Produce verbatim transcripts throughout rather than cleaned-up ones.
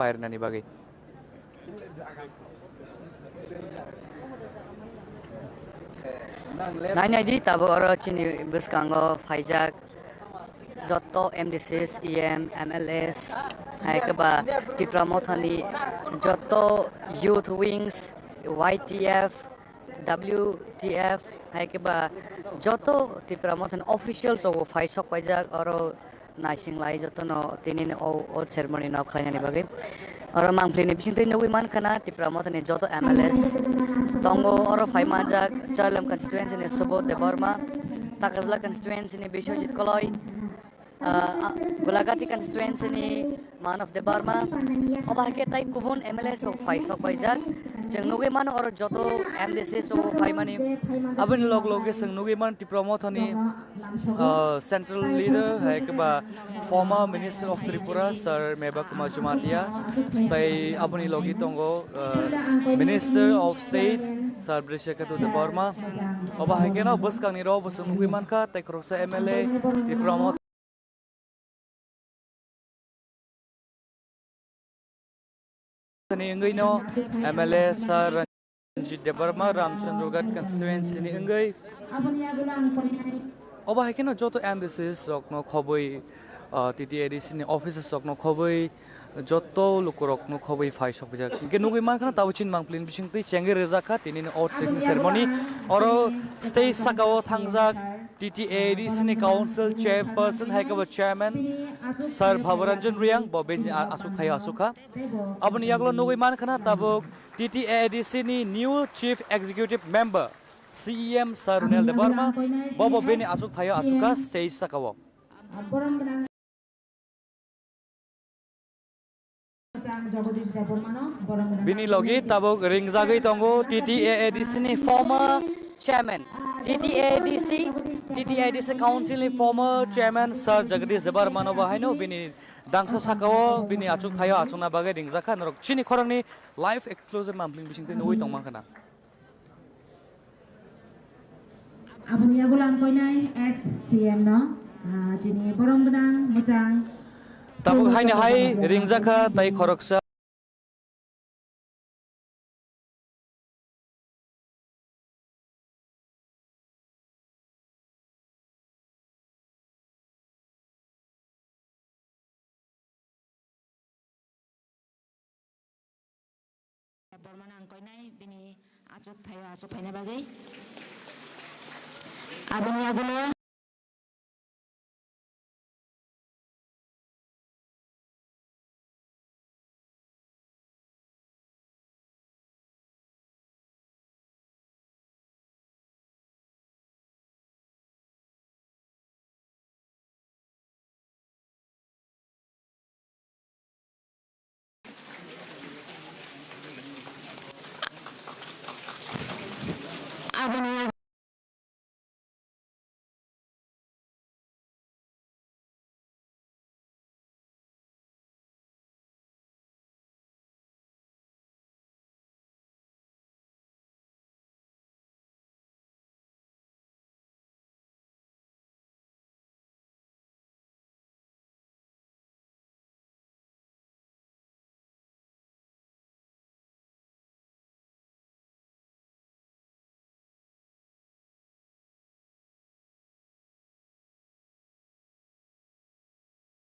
pairnani bagwi. Nainai di, tabuk oro chini bwskango phaijak joto M D Cs, E M, M L As, hai khe ba Tipra Mothani joto youth wings, Y T F, W T F, hai khe ba joto Tipra Mothani officials rok bo phai sok paijak oro. Naising lai jotono tini o, o ceremony no khlainani bagwi. Oro mangpili ni bisingtwi nugwi mankha na Tipra Mothani joto M L As tongo, oro phai manjak Chailam constituency ni Subodh Debbarma, Takajla constituency ni Biswajit Koloi, ah, ah, Gulagati constituency ni Manav Debbarma, obo hai khe tai kubun M L A rok phai sok paijak. Chwng nugwi mano oro joto M D C rok phaimani. Aboni log loge chwng nugwi mano Tipra Mothani, ah, central leader, hai khe ba former Minister of Tripura, Sir Meba Kumar Jamatia, tai aboni logi tongo, ah, Minister of State, Sir Brishaketu Debbarma. Obo hai kheno bwskangni rok bo chwng nugwi mankha, tai khoroksa M L A, Tipra Mothani wngwi no M L A Sir Ranjit Debbarma, Ramchandra Ghat constituency ni wngwi. Obo hai kheno joto M D Cs rokno khobwi, ah, T T A D C ni offices rokno khobwi joto lukurokno khobwi phai sokphaijak. Hwnkhe nugwi mankha tabuk chini mangpili ni bisingtwi chengwi rwjak kha tinini oath taking ceremony. Oro stage sakao thangjak T T A D C ni council chairperson hai khe bo chairman Sir Bhabaranjan Reang bo bini a-, achuk thaio achuk kha. Aboni yagulo nugwi mankha na tabuk T T A D C ni new chief executive member C E M Sir Runel Debbarma bo bo bini achuk thaio achuk kha stage sakao. Bini logi tabuk ringjagwi tongo T T A A D C ni former chairman, T T A A D C, T T A A D C council ni former chairman Sir Jagadish Debbarma no bo haino bini dangsa sakao bini achuk thaio achukna bagwi ringjakha norok chini khoroknwi live exclusive mangpili bisingtwi nugwi tongmankha na. Aboni yagulo ang koinai ex C M no, ah, chini borom gwnang mwchang. Tabuk haino hai ringjakha tai khoroksa. Bormano ang koinai bini achuk thaio achuk phaina bagwi. Aboni yagulo Aboni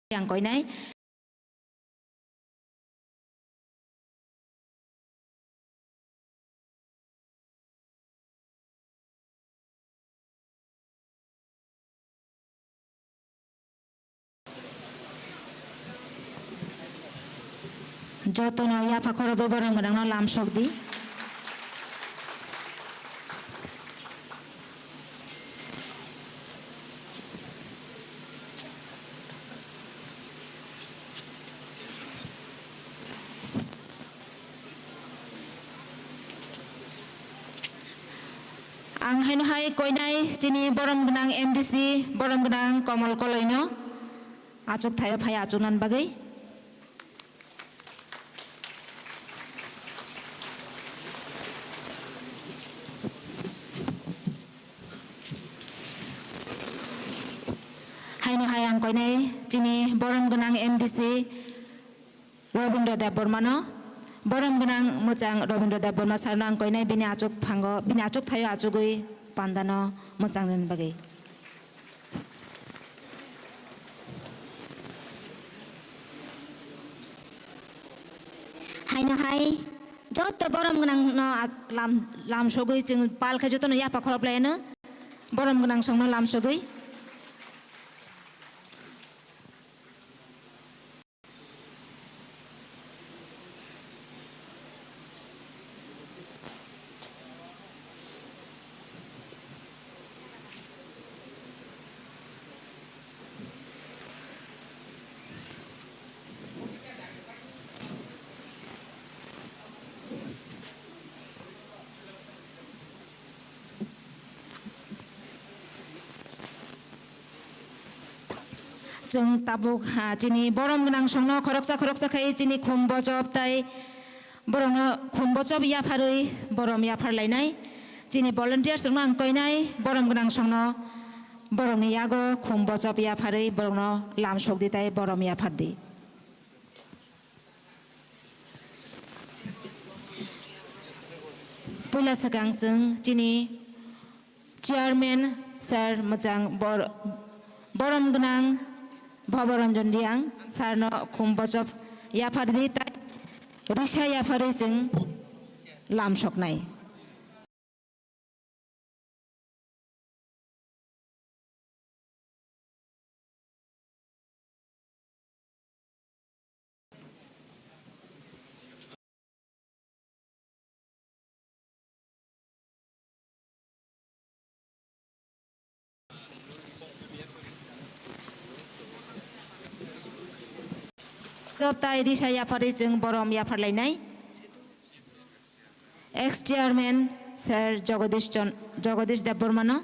Yang koinai. Jotono yapha khoro boborok gwnangno lamsok di. Ang haino hai koinai chini borom gwnang M D C, borom gwnang Komol Koloino achuk thaio phai achuknani bagwi. Haino hai ang koinai chini borom gwnang M D C Robindra Debbarmano, borom gwnang mwchang Robindra Debbarma sarno ang koinai bini achuk phango, bini achuk thaio achugwi pandano mwchang rwna bagwi. Haino hai joto borom gwnang no as-, lam, lam sogwi chwng pal khe jotono yapha khorop laino borom gwnang songno lam sogwi. Chwng tabuk, ha, chini borom gwnang songno khoroksa khoroksa khai chini khum bochop tai borokno khum bochop yapharwi borom yapharlainai. Chini volunteers rokno ang koinai borom gwnang songno borokni yago khum bochop yapharwi borokno lam sokdi tai borom yaphardi. Puila swkang chwng chini chairman sir mwchang bor-, borom gwnang Bhoboranjan Riang sir no khum bochop yaphardi tai risa yapharwi chwng lam soknai. Khum bochop tai risa yapharwi chwng borom yapharlainai. Ex chairman sir Jagadish Chon-, Jagadish Debbarmano.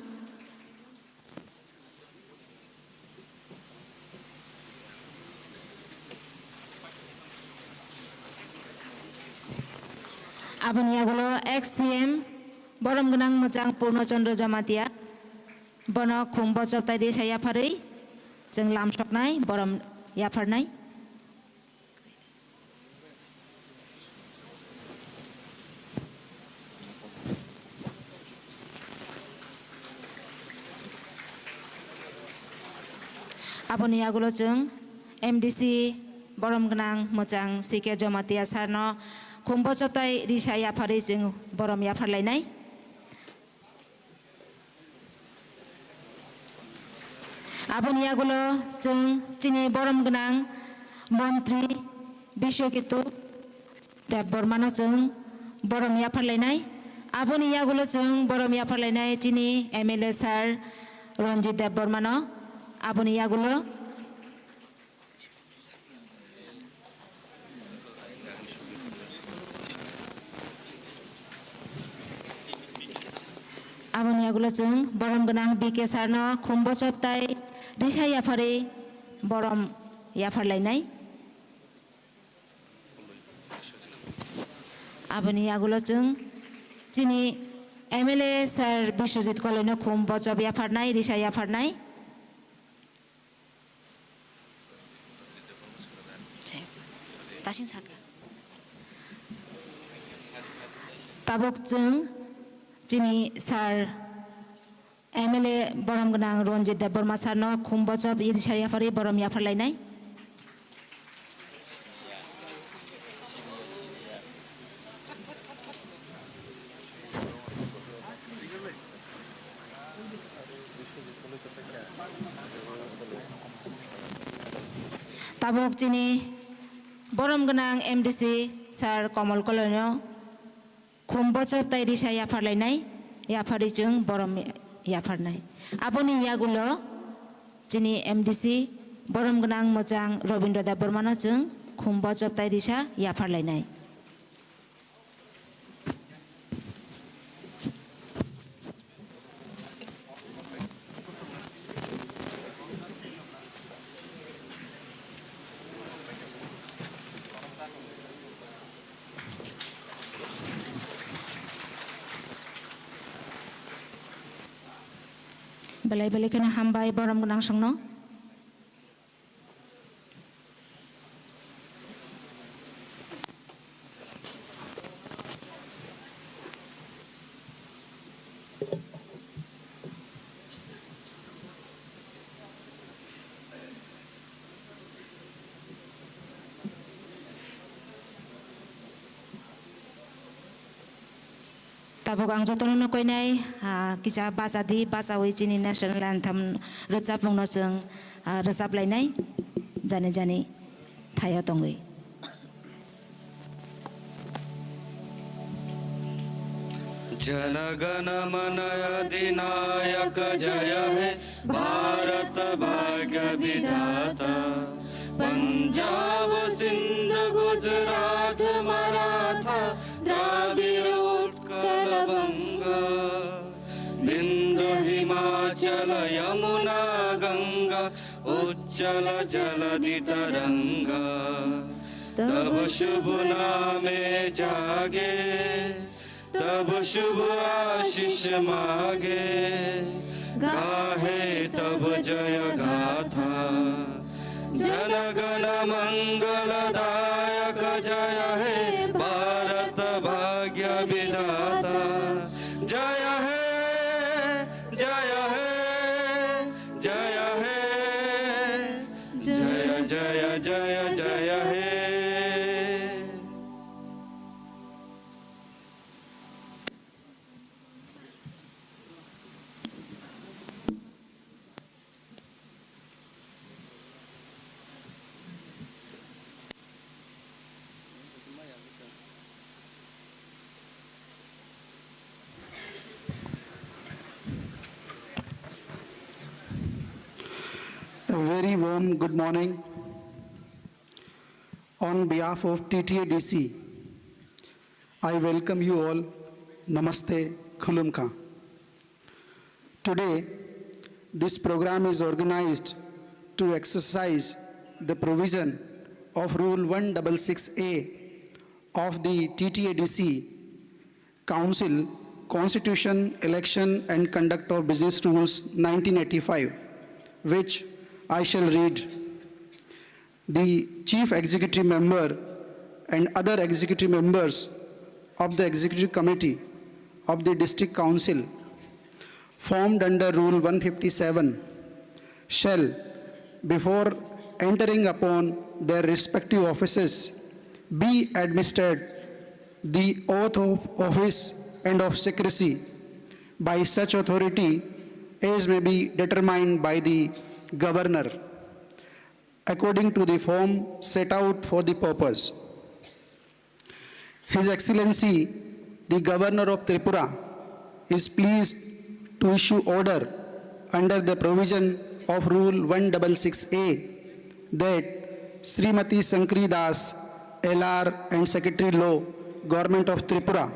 Aboni yagulo ex C M borom gwnang mwchang Purno Chandra Jamatia. Bono khum bochop tai risa yapharwi chwng lam soknai, borom yapharnai. Aboni yagulo chwng M D C borom gwnang mwchang C K Jamatia sir no khum bochop tai risa yapharwi chwng borom yapharlainai. Aboni yagulo chwng chini borom gwnang montri Biswaketu Debbarmano chwng borom yapharlainai. Aboni yagulo chwng borom yapharlainai chini M L A sir Ranjit Debbarmano. Aboni yagulo Aboni yagulo chwng borom gwnang B K sir no khum bochop tai risa yapharwi borom yapharlainai. Aboni yagulo chwng chini M L A sir Biswajit Koloi no khum bochop yapharnai, risa yapharnai. Tasing saka. Tabuk chwng chini sir M L A borom gwnang Ranjit Debbarma sir no khum bochop risa yapharwi borom yapharlainai. Tabuk chini borom gwnang M D C sir Komol Koloino khum bochop tai risa yapharlainai, yapharwi chwng borom yapharnai. Aboni yagulo chini M D C borom gwnang mwchang Robindra Debbarmano chwng khum bochop tai risa yapharlainai. Belai belai kheno hambai borom gwnang songno. Tabuk ang jotono no koinai, ah, kisa bacha di, bachawi chini national anthem rwchapmung no chwng, ah, rwchap lainai, jani jani thaio tongwi. Jana Gana Mana अधिनायक जय हे भारत भाग्य विधाता। पंजाब सिंध गुजरात मराठा द्राविड़ उत्कल बंग। बिंद हिमाचल यमुना गंगा उच्छल जलधि तरंग। तब शुभ नामे जागे तब शुभ आशीष मागे, गाहे तब जय गाथा। जन गण मंगल दायक जय हे भारत भाग्य विधाता। जय हे, जय हे, जय हे, जय, जय, जय, जय हे। A very warm good morning. On behalf of T T A D C, I welcome you all. Namaste, Khulumkha. Today, this program is organized to exercise the provision of Rule one six six A of the T T A D C Council Constitution, Election and Conduct of Business Rules nineteen eighty-five, which I shall read. The Chief Executive Member and other executive members of the Executive Committee of the District Council formed under Rule one fifty-seven shall, before entering upon their respective offices, be administered the oath of office and of secrecy by such authority as may be determined by the Governor, according to the form set out for the purpose. His Excellency, the Governor of Tripura, is pleased to issue order under the provision of Rule one six six A that Srimati Shankari Das, L R and Secretary Law, Government of Tripura,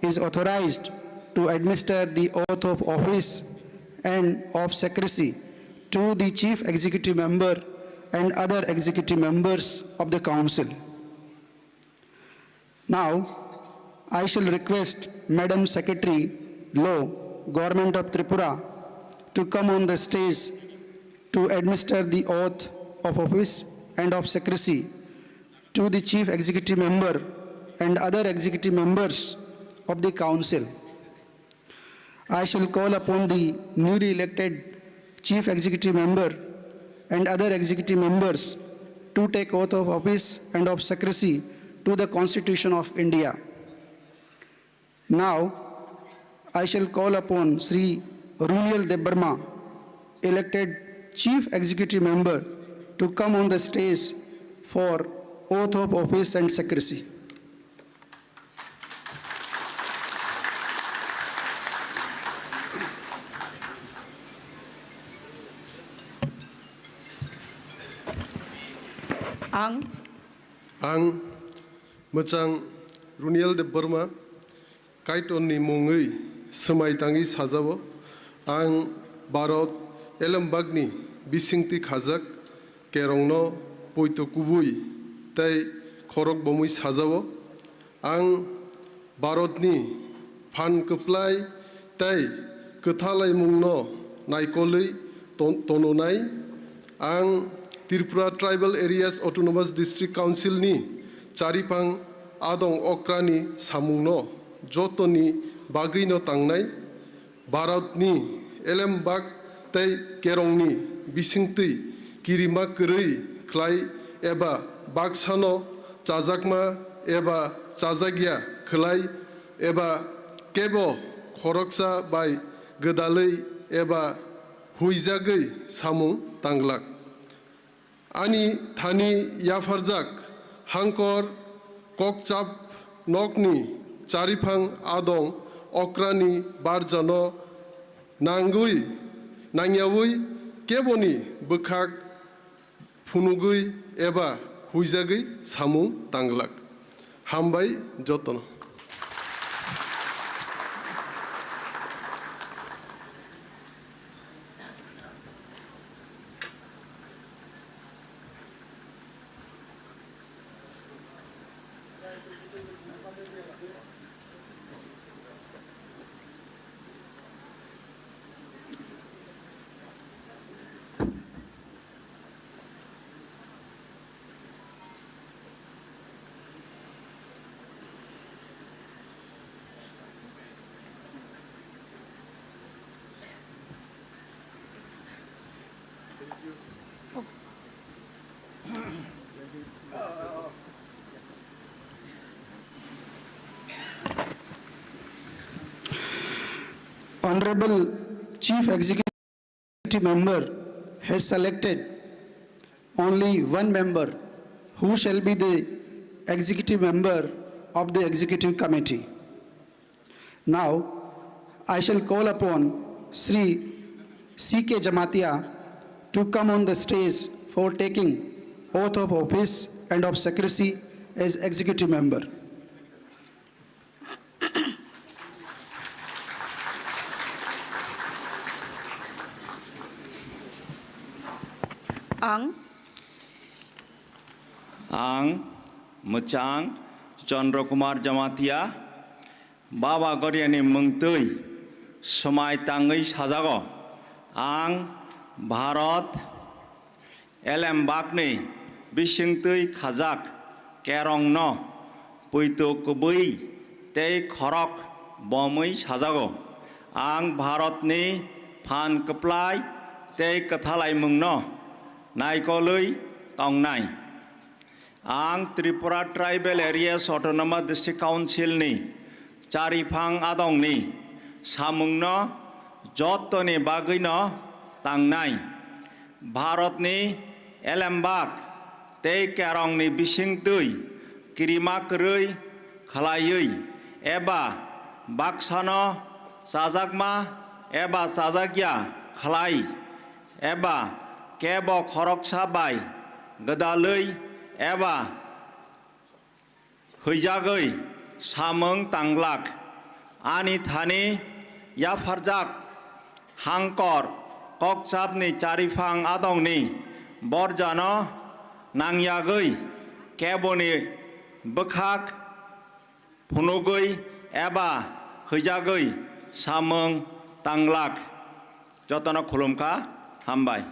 is authorized to administer the oath of office and of secrecy to the Chief Executive Member and other executive members of the Council. Now, I shall request Madam Secretary Law, Government of Tripura, to come on the stage to administer the oath of office and of secrecy to the Chief Executive Member and other executive members of the Council. I shall call upon the newly elected Chief Executive Member and other executive members to take oath of office and of secrecy to the Constitution of India. Now, I shall call upon Shri Runiel Debbarma, elected Chief Executive Member, to come on the stage for oath of office and secrecy. Ang. Ang Mwchang Runiel Debbarma, Kaitorni mungwi swmai tangwi sajao, ang Bharat elembakni bisingtwi khajak kerongno poito kubui tei khorok bomwi sajao. Ang Bharatni phan kwplai tei kwthalaimungno naikolwi ton-, tononai. Ang Tripura Tribal Areas Autonomous District Council ni chariphang adong okrani samungno jotoni bagwino tangnai. Bharatni elembak tei kerongni bisingtwi kirima kwrwi khlai eba baksano chajakma eba chajakya khlai eba kebo khoroksa bai gwdalwi eba huijagwi samung tanglak. Ani thani yapharjak hangkor kokchap nokni chariphang adong okrani barjano nangwi, nangyawi keboni bwkhak phunugwi eba huijagwi samung tanglak. Hambai jotono. Honorable Chief Executive Member has selected only one member who shall be the executive member of the executive committee. Now, I shall call upon Shri C K Jamatia to come on the stage for taking oath of office and of secrecy as executive member. Ang. Ang mwchang Chandra Kumar Jamatia, Baba Goriani mwngtwi swmai tangwi sajago. Ang Bharat Elembakni bisingtwi khajak kerongno poito kwbwi tei khorok bomwi sajago. Ang Bharatni phan kwplai tei kwthalaimungno naikolwi tongnai. Ang Tripura Tribal Areas Autonomous District Council ni chariphang adongni samungno jottoni bagwino tangnai. Bharatni elembak tei kerongni bisingtwi kirima kwrwi khlaiwi eba baksano chajakma eba chajakya khlai eba kebo khoroksa bai gwdalwi eba hwijagwi samung tanglak. Ani thani yapharjak hangkor kokchapni chariphang adongni borjano nangyagwi keboni bwkhak phunugwi eba hwijagwi samung tanglak. Jotono khulumkha, hambai.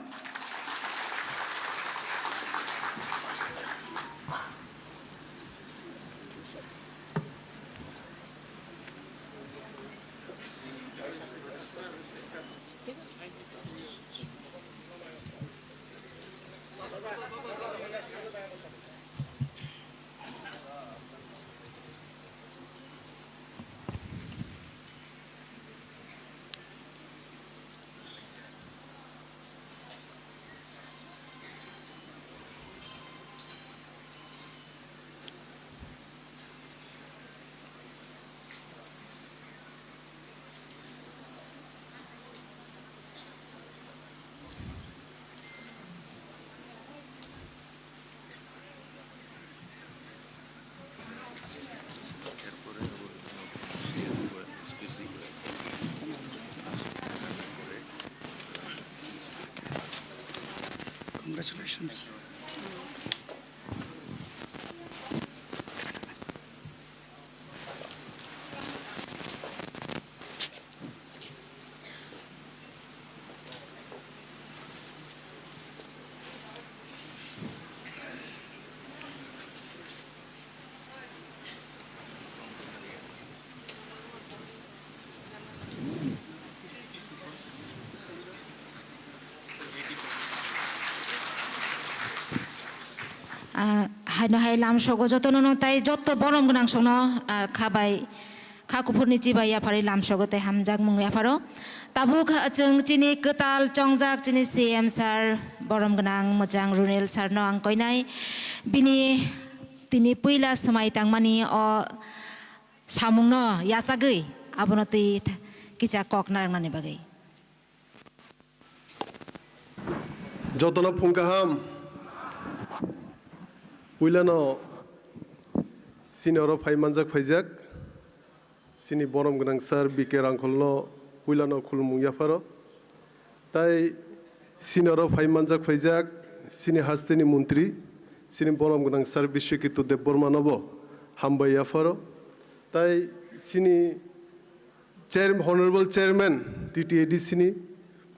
Congratulations. Ah, haino hai lamsogo jotono no tai jotto borom gwnang songno, ah, khabai. kha kuphurni chibai yapharwi lamsogo tei hamjakmung yapharo. Tabuk chwng chini kwtal chongjak chini C M sir, borom gwnang mwchang Runel sir no ang koinai. Bini tini puila swmai tangmani o samungno yachagwi abono twi kisa kok narwknani bagwi. Jotono phung kaham. Puilano chini oro phai manjak phaijak chini borom gwnang sir B K Rangkholno puilano khulumung yapharo. Tai chini oro phai manjak phaijak chini hasteni montri, chini borom gwnang sir Biswaketu Debbarmanobo hambai yapharo. Tai chini Chair-, Honorable Chairman T T A D C ni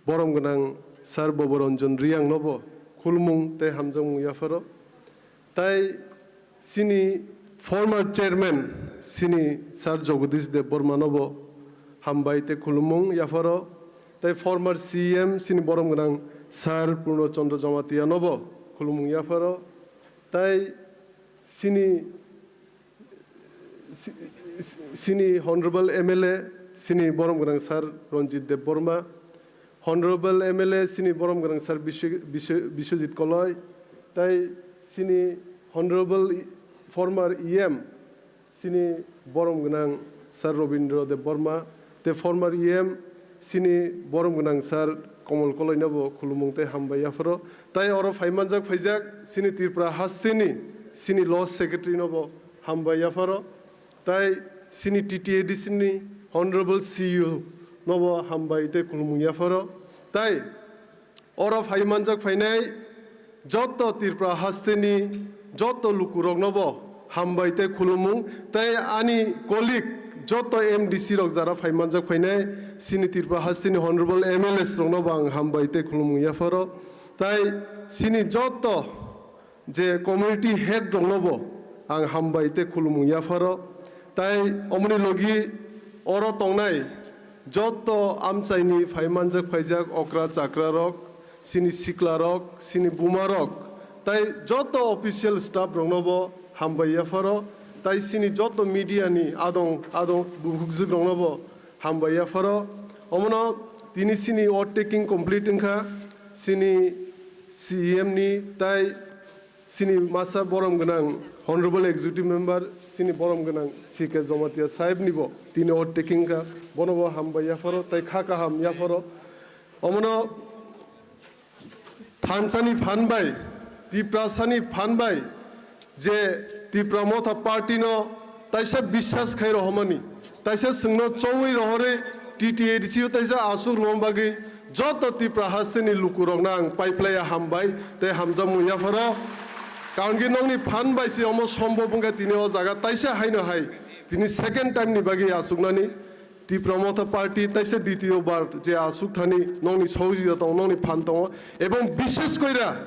borom gwnang Sir Boboranjan Riyang nobo khulumung tei hamjakmung yapharo. Tai chini former Chairman chini Sir Jagadish Debbarma nobo hambai tei khulumung yapharo. Tai former C M chini borom gwnang Sir Purno Chandra Jamatia nobo khulumung yapharo. Tai chini Si-, si-, sini Honorable M L A, sini borom gwnang Sir Ranjit Debbarma, Honorable M L A, sini borom gwnang Sir Biswa-, Biswa-, Biswajit Koloi, tai sini Honorable i-, former E M, sini borom gwnang Sir Robindra Debbarma, tei former E M, sini borom gwnang Sir Komol Koloino bo khulumung tei hambai yapharo. Tai oro phai manjak phaijak sini Tripura hasteni sini Law Secretary no bo hambai yapharo. Tai sini T T A D C ni Honorable C E O no bo hambai tei khulumung yapharo. Tai oro phai manjak phainai joto Tripura hasteni joto lukurokno bo hambai tei khulumung, tei ani colleague joto M D C rok jara phai manjak phainai sini Tripura hasteni Honorable M L As rokno bo ang hambai tei khulumung yapharo. Tai sini joto je community head rokno bo ang hambai tei khulumung yapharo. Tai omoni logi oro tongnai joto amchaini phai manjak phaijak okra chakra rok, sini sikla rok, sini buma rok, tai joto official staff rokno bo hambai yapharo. Tai sini joto media ni adong adong bukhukjwk rokno bo hambai yapharo. Omono tini sini oath taking complete wngkha, sini C E M ni tai sini masa borom gwnang Honorable Executive Member, sini borom gwnang C K Jamatia sahib ni bo tini oath taking kha, bono bo hambai yapharo tai kha kaham yapharo. Omono thansani phan bai, Tiprasani phan bai, je Tipra Motha Party no taisa biswas khai rohormani, taisa chwngno chongwi rohorwi T T A D C o taisa aswk rwma bagwi joto Tipra hasteni lukurokno ang paiplaiya hambai tei hamjakmung yapharo. Karon khe nokni phan bai se omo sombhob wngkha tini o jaga taisa haino hai tini second time ni bagwi achuknani. Tipra Motha Party taisa ditiyo bar je aswk thani nokni sohojita tongo, nokni phan tongo, ebong bishes koira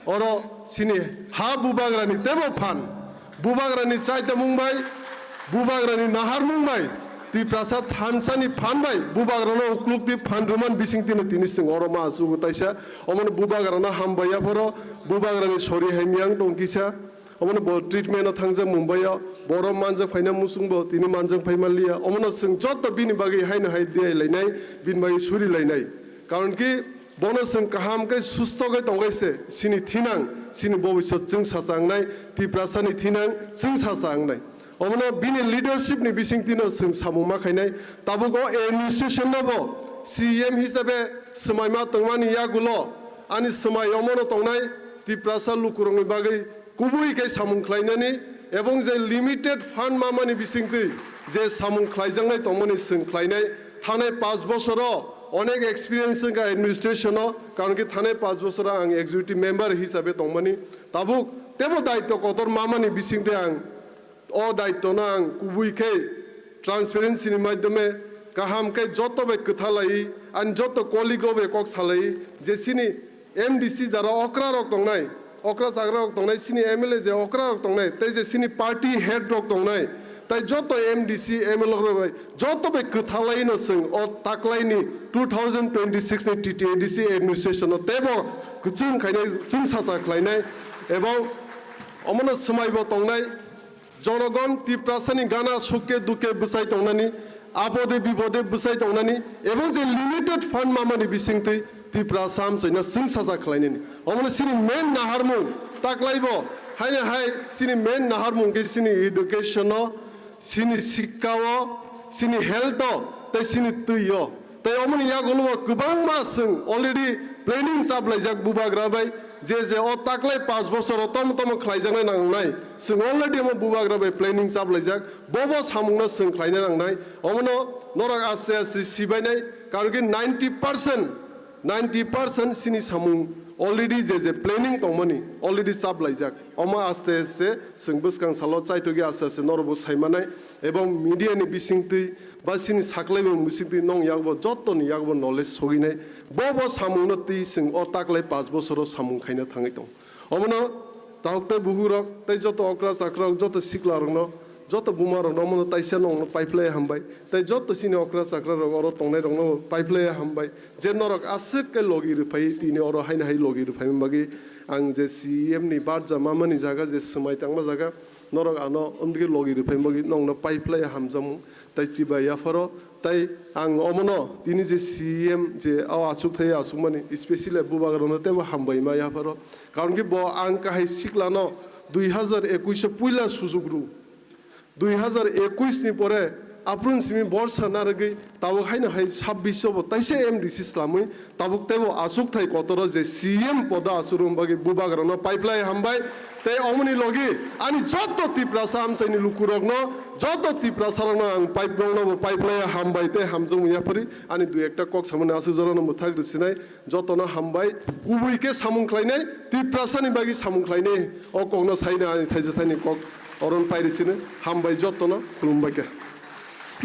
oro sini ha bubagrani tebo phan, bubagrani chaitamung bai, bubagrani naharmung bai, Tiprasa thansani phan bai bubagrano uklukti phan rwman bisingtino tini chwng oro ma aswk taisa, omono bubagrano hambai yapharo, bubagrani sori hai miyang tong kisa. Omono bo treatment o thangjak Mumbai o, borom manjak phaina muchung bo tini manjak phai manliya. Omono chwng joto bini bagwi haino hai diai lainai, bini bagwi suri lainai. Karon ki bono chwng kaham khe susto khe tongkhe se, sini thinang, sini bobisot chwng sacha wngnai, Tiprasani thinang chwng sacha wngnai. Omono bini leadership ni bisingtino chwng samung ma khainai. Tabuk o administration no bo C M hisabe swmaima tongmani yagulo ani swmai omono tongnai Tiprasa lukurokni bagwi kubui khe samung khlainani ebong je limited fund mamani bisingtwi je samung khlaijaknai tongmani chwng khlainai. Thanai panch bosoro onek experience wngkha administration o, karon khe thanai panch bosoro ang executive member hisabe tongmani. Tabuk tebo daityo kotor mamani bisingtwi ang o daityo no ang kubui khe transparency ni maidhyome kaham khe joto bai kwtha lai, ani joto colleague rok bai kok salai je sini M D C jara okra rok tongnai, okra chagra rok tongnai, sini M L A je okra rok tongnai, tei je sini party head rok tongnai, tai joto M D C, M L A rok bai joto bai kwtha lai no chwng o taklai ni two thousand twenty-six ni T T A D C administration no tebo kwchwng khainai, chwng sacha khlainai, ebong omono swmai bo tongnai. Jonogon Tiprasani gana sukhe dukhe bwsai tongnani, abode bibode bwsai tongnani, ebong je limited fund mamani bisingtwi Tiprasa amchaino chwng saja khlainani. Omono chini main naharmung taklaibo, haino hai chini main naharmung khe chini education-o, chini sikka-o, chini health-o, tei chini twi-o. Tei omoni yagulo o kwbangma chwng already planning chaplaijak bubagra bai, je je o taklai panch bosoro tomo tomo khlaijaknai nangnai. Chwng already omo bubagra bai planning chaplaijak, bo bo samungno chwng khlaina nangnai. Omono norok aste aste sibainai, karon ki ninety percent, ninety percent chini samung already je je planning tongmani already chaplaijak. Omo aste aste chwng bwskang salo chaitokya aste aste norokbo saimanai, ebong media ni bisingtwi ba chini saklaimung bisingtwi nong yakbo jottoni yakbo knowledge soginai. Bo bo samungno twi chwng o taklai panch bosoro samung khaina thangwi tong. Omono tahuk tei buhurok tei joto okra chakrok, joto siklarokno, joto bumarokno omono taisa nongno paiphlai hambai. Tei joto chini okra chakrarok oro tongnairokno paiphlai hambai. Je norok aswk khe logi rwphai tini oro haino hai logi rwphaimani bagwi ang je C E M ni barja mamani jaga je swmai tangma jaga norok ano omdigi logi rwphaimani bagwi nongno paiphlai hamjakmung. Tai chibai yapharo, tai ang omono tini je C E M je o achukthai achukmani, especially bubagrano teibo hambai ma yapharo. Karon ki bo ang kahai siklano dui hazar ekush o puila sujuk rw. Dui hazar ekush ni pore aphuru simi borsa narwgwi tabuk haino hai sabbish o bo taisa M D C slamwi tabuk teibo achukthai kotoro je C M podo achukna bagwi bubagrano paiphlai hambai. Tei omoni logi ani joto Tiprasa amchaini lukurokno, joto Tiprasarokno ang paiprokno bo paiphlai hambai tei hamjakmung yaphari ani dui ekta kok samani aswk jorano mwthak rwsinai jotono hambai. Kubui khe samung khlainai, Tiprasani bagwi samung khlainai, o kokno saina ani thaisa thaini kok oron pai rwsino hambai jotono khulumbai khe.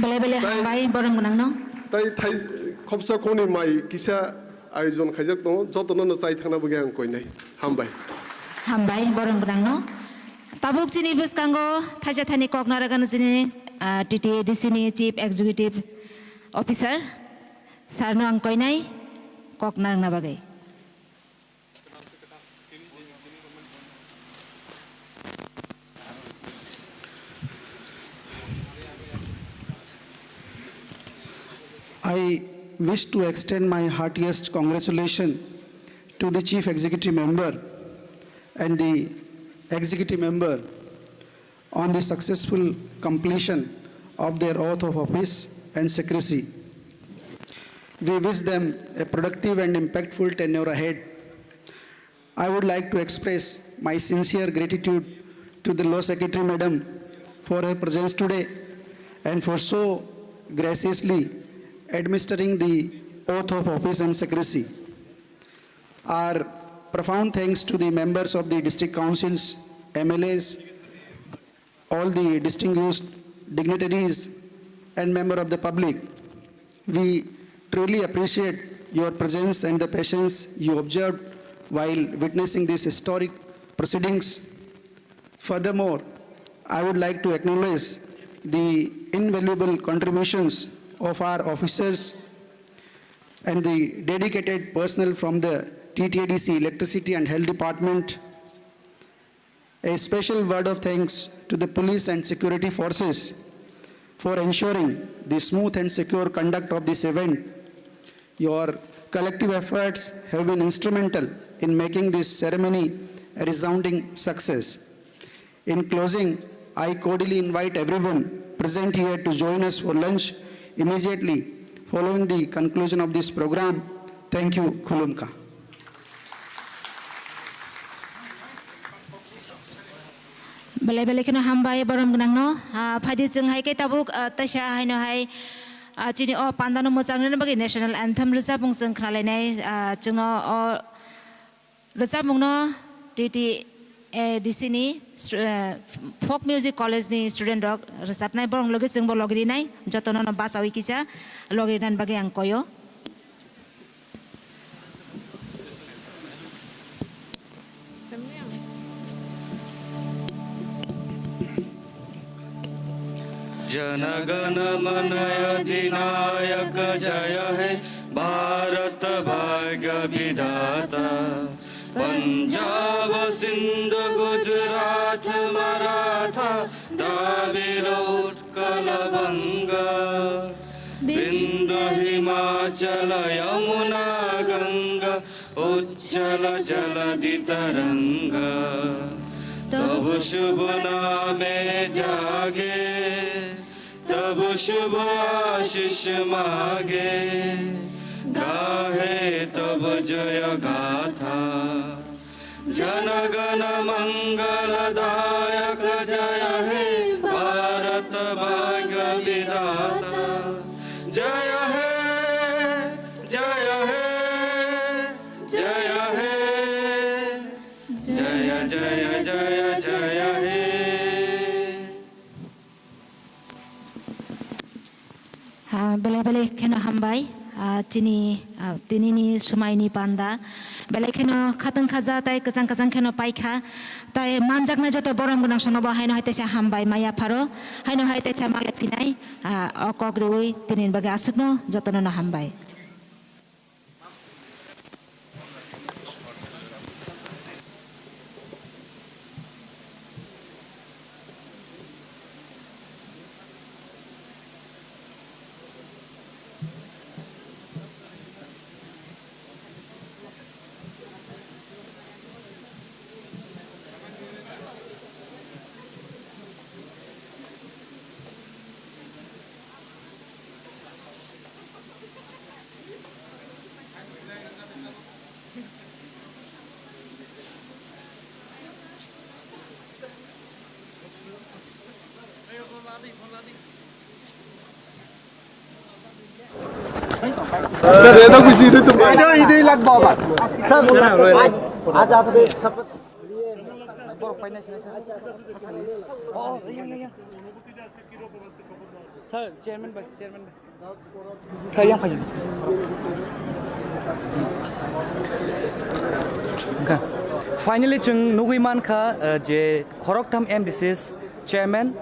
Belai belai Tai- hambai borok gwnangno. Tai thai khopsa khoni mai kisa ayojon khaijak tongo, jotono no chai thangna bagwi ang koinai. Hambai. Hambai, borok gwnangno. Tabuk chini bwskango thaisa thaini kok narwgano chini, ah, T T A D C ni Chief Executive Officer, sir no ang koinai kok narwgna bagwi. I wish to extend my heartiest congratulations to the Chief Executive Member and the Executive Member on the successful completion of their oath of office and secrecy. We wish them a productive and impactful tenure ahead. I would like to express my sincere gratitude to the Law Secretary Madam for her presence today and for so graciously administering the oath of office and secrecy. Our profound thanks to the members of the district councils, M L As, all the distinguished dignitaries and member of the public. We truly appreciate your presence and the patience you observed while witnessing these historic proceedings. Furthermore, I would like to acknowledge the invaluable contributions of our officers and the dedicated personnel from the T T A D C Electricity and Health Department. A special word of thanks to the police and security forces for ensuring the smooth and secure conduct of this event. Your collective efforts have been instrumental in making this ceremony a resounding success. In closing, I cordially invite everyone present here to join us for lunch immediately following the conclusion of this program. Thank you. Khulumkha. Belai belai kheno hambai borom gwnangno. Ah, phaidi chwng hai khe tabuk, ah, taisa haino hai, ah, chini o pandano mwchang rwna bagwi national anthem rwchapmung chwng khnalainai, ah, chwngno o rwchapmungno T T A D C ni stu-, eh, Folk Music College ni student rok rwchapnai, borok logi chwngbo logi rinai, jotono no bachawi kisa logi rinani bagwi ang koyo. Jana Gana Mana अधिनायक जय हे भारत भाग्य विधाता। पंजाब सिंध गुजरात मराठा विरोत्कलभङ्ग बिन्द हिमाचल यमुना गङ्गा उच्छल जलधितरङ्ग। तव शुभ नामे जागे तव शुभ आशिष मागे गाहे तव जय गाथा। जन गण मंगलदायक जय हे भारत भाग्य विधाता। जय हे जय हे जय हे जय जय जय जय हे। Ha, belai belai kheno hambai, ah, chini, ah, tinini sumaini panda. Belai kheno khatang khaja tai kwchang kwchang kheno paikha. Tai manjaknai joto borom gwnang sono bo haino hai teisa hambai maya pharo. Haino hai teisa maya phinai, ah, o kok riwi tinini bagwi aswkno jotono no hambai. Sir, sir, sir. Oh, iya, iya, iya. Sir, chairman bhai, chairman bhai. Sir, yang pagi. Okay. Finally, chwng nugwi mankha, uh, je khoroktham M D Cs chairman,